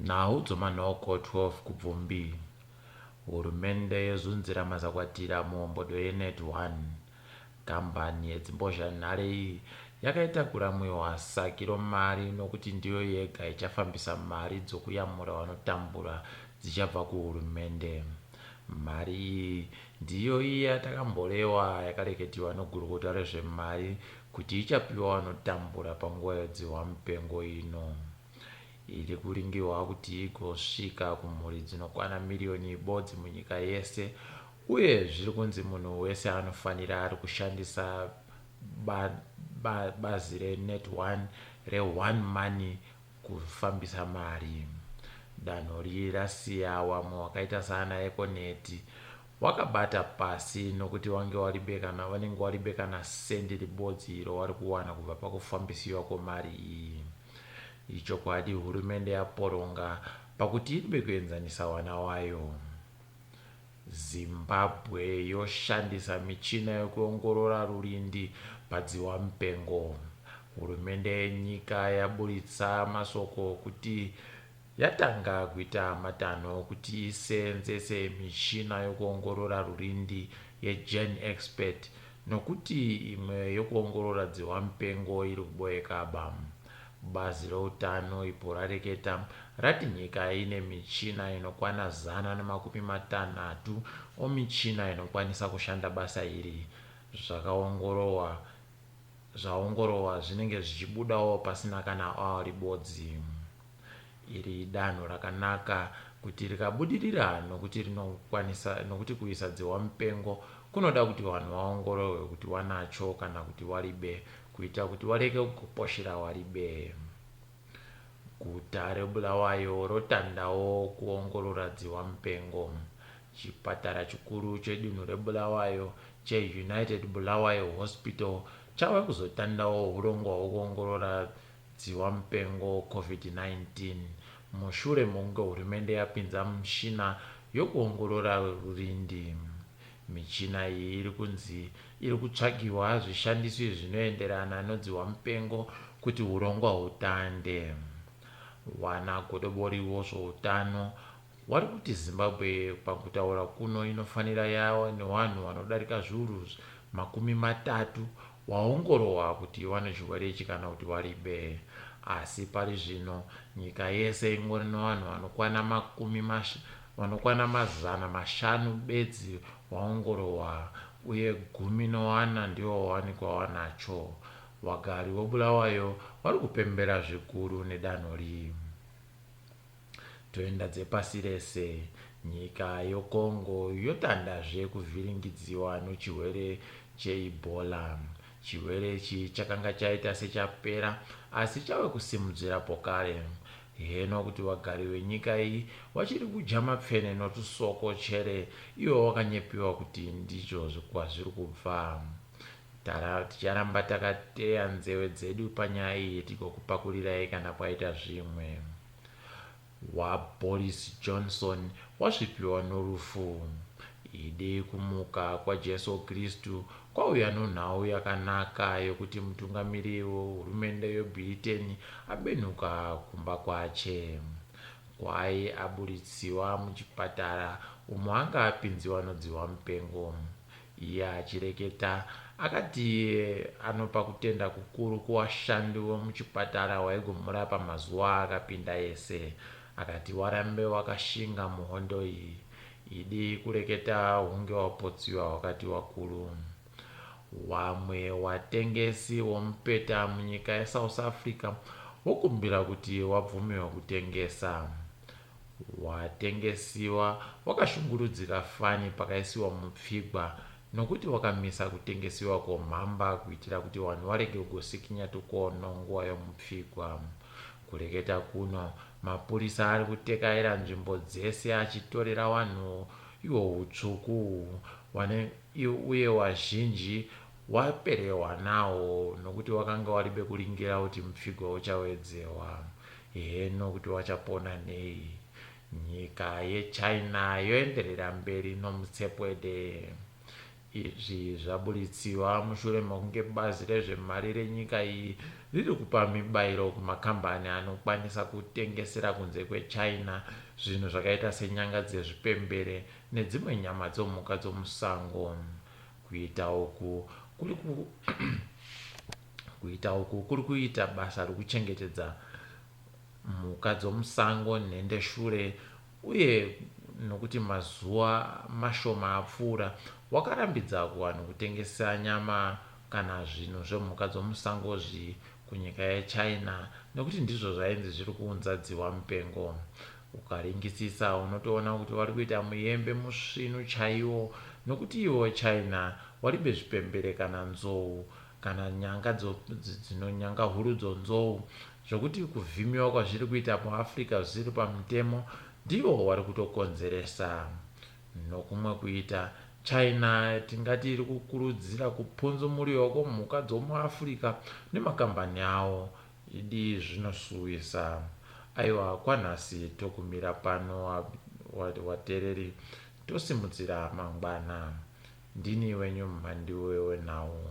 Nhau dzomanhoko 12 Kubvumbi. Hurumende yozunzira mazakwatira muhombodo yeNetOne. Kambani yedzimbozhanhare iyi yakaita kuramwiwa saki romari nokuti ndiyo yega ichafambisa mari dzokuyamura vanotambura dzichabva kuhurumende. Mari iyi ndiyo iya takamborewa yakareketiwa nogurukota rezvemari kuti ichapiwa vanotambura panguva yedzihwamupengo ino. Iri kuringirwa kuti igosvika kumhuri dzinokwana miriyoni ibodzi munyika yese uye zviri kunzi munhu wese anofanira ari kushandisa bazi reNetOne reOne Money kufambisa mari. Danho riri rasiya wamwe wakaita saana Econet wakabata pasi nokuti wange waribe kana vanenge waribe kana sendi ribodzi iro wari kuwana kubva pakufambisiwa kwemari iyi. Ichokwadi hurumende yaporonga pakuti iribe kuenzanisa wana wayo. Zimbabwe yoshandisa michina yekuongorora rurindi padziwamupengo. Hurumende yenyika yaburitsa masoko okuti yatanga kuita matanho okuti iseenzese michina yokuongorora rurindi yeGeneXpert nokuti imwe yokuongorora dzihwamupengo iri kuboekaba. Bazi reutano ipo rareketa rati nyika ine michina inokwana 160 omichina inokwanisa kushanda basa iri. Zvakaongorowa zvaongorowa zvinenge zvichibudawo pasina kana awa ribodzi. Iri idanho rakanaka kuti rikabudirira nokuti rinokwanisa nokuti kuisa dzihwamupengo kunoda kuti vanhu vaongororwe kuti wanacho kana kuti waribe kuita kuti wareke kuposhera waribe. Guta reBulawayo rotandawo kuongorora dzihwamupengo. Chipatara chikuru chedunhu reBulawayo cheUnited Bulawayo Hospital chave kuzotandawo hurongwa hwekuongorora dzihwamupengo Covid-19 mushure mokunge hurumende yapinza mishina yokuongorora rurindi. Michina iyi iri kunzi iri kutsvagiwa zvishandiswi zvinoenderana nodzihwamupengo kuti hurongwa hutande. Wana godobori wozvoutano wari kuti Zimbabwe pakutaura kuno inofanira yava nevanhu vanodarika zviuru 30 waongorohwa kuti wane chirwere ichi kana kuti waribe. Asi pari zvino nyika yese ingori nevanhu vanokwana makumi vanokwana 500 bedzi waongorohwa uye 14 ndivo wawanikwa wanacho. Vagari voBulawayo vari kupembera zvikuru nedanho iri. Toenda dzepasi rese. Nyika yoCongo yotandazve kuvhiringidziwa nochirwere cheEbola. Chirwere ichi chakanga chaita sechapera asi chave kusimudzira pokare. Heno kuti vagari venyika iyi vachiri kudya mapfene notusoko chere ivo wakanyepiwa kuti ndizvo kwazviri kubva. Ticharamba takateya nzewe dzedu panyaya iyi tigokupakurirai kana kwaita zvimwe. WaBoris Johnson wasvipiwa norufu. Idi kumuka kwaJesu Kristu kwauya nonhau yakanaka yokuti mutungamiri wehurumende yeBritain abenuka kumba kwache. Kwai aburitsiwa muchipatara umo anga apinziwa nodzihwa mupengo. Iye achireketa akati iye anopa kutenda kukuru kuwashandi wemuchipatara waigomurapa mazuva akapinda ese. Akati warambe wakashinga muhondo iyi. Idi kureketa hunge wapotsiwa wakati wakuru. Wamwe watengesi womupeta munyika yeSouth Africa wokumbira kuti wabvumiwe kutengesa. Watengesiwa wakashungurudzika fani pakaisiwa mupfigwa nokuti wakamisa kutengesiwa kwomhamba kuitira kuti vanhu varege kugosikinya tukono nguva yomupfigwa. Kureketa kuno mapurisa ari kutekaira nzvimbo dzese achitorera vanhu ihwo hutsvuku uye wazhinji waperehwa nawo nokuti wakanga waribe kuringira kuti mupfigwa uchawedzewa. Heno kuti wachapona nei. Nyika yeChina yoenderera mberi nomutsepwede. Izvi zvaburitsiwa mushure mekunge bazi rezvemari renyika iyi riri kupa mibairo kumakambani anokwanisa kutengesera kunze kweChina zvinhu zvakaita senyanga dzezvipembere nedzimwe nyama dzomhuka dzomusango. Kuita uku kuri ku kuita uku kuri kuita basa rokuchengetedza mhuka dzomusango nhendeshure uye nokuti mazuva mashoma apfuura wakarambidza kuvanhu kutengesa nyama kana zvinhu zvemhuka dzomusango zvi kunyika yeChina nekuti ndizvo zvainzi zviri kuunza dziwa mupengo. Ukaringisisa unotoona kuti vari kuita muyembe musvinu chaiwo nokuti ivo China waribe zvipembere kana nzou kana nyanga dzino nyanga huru dzonzou zvokuti kuvhimiwa kwazviri kuita muAfrica zvisiri pamutemo ndivo vari kutokonzeresa. Nokumwe kuita, China tingati iri kukurudzira kupunzumuriwa kwemhuka dzomuAfrica nemakambani awo. Idi zvinosuwisa. Aiwa kwanhasi tokumira pano watereri tosimudzira mangwana. Ndini wenyu Mhandiwe wenhau.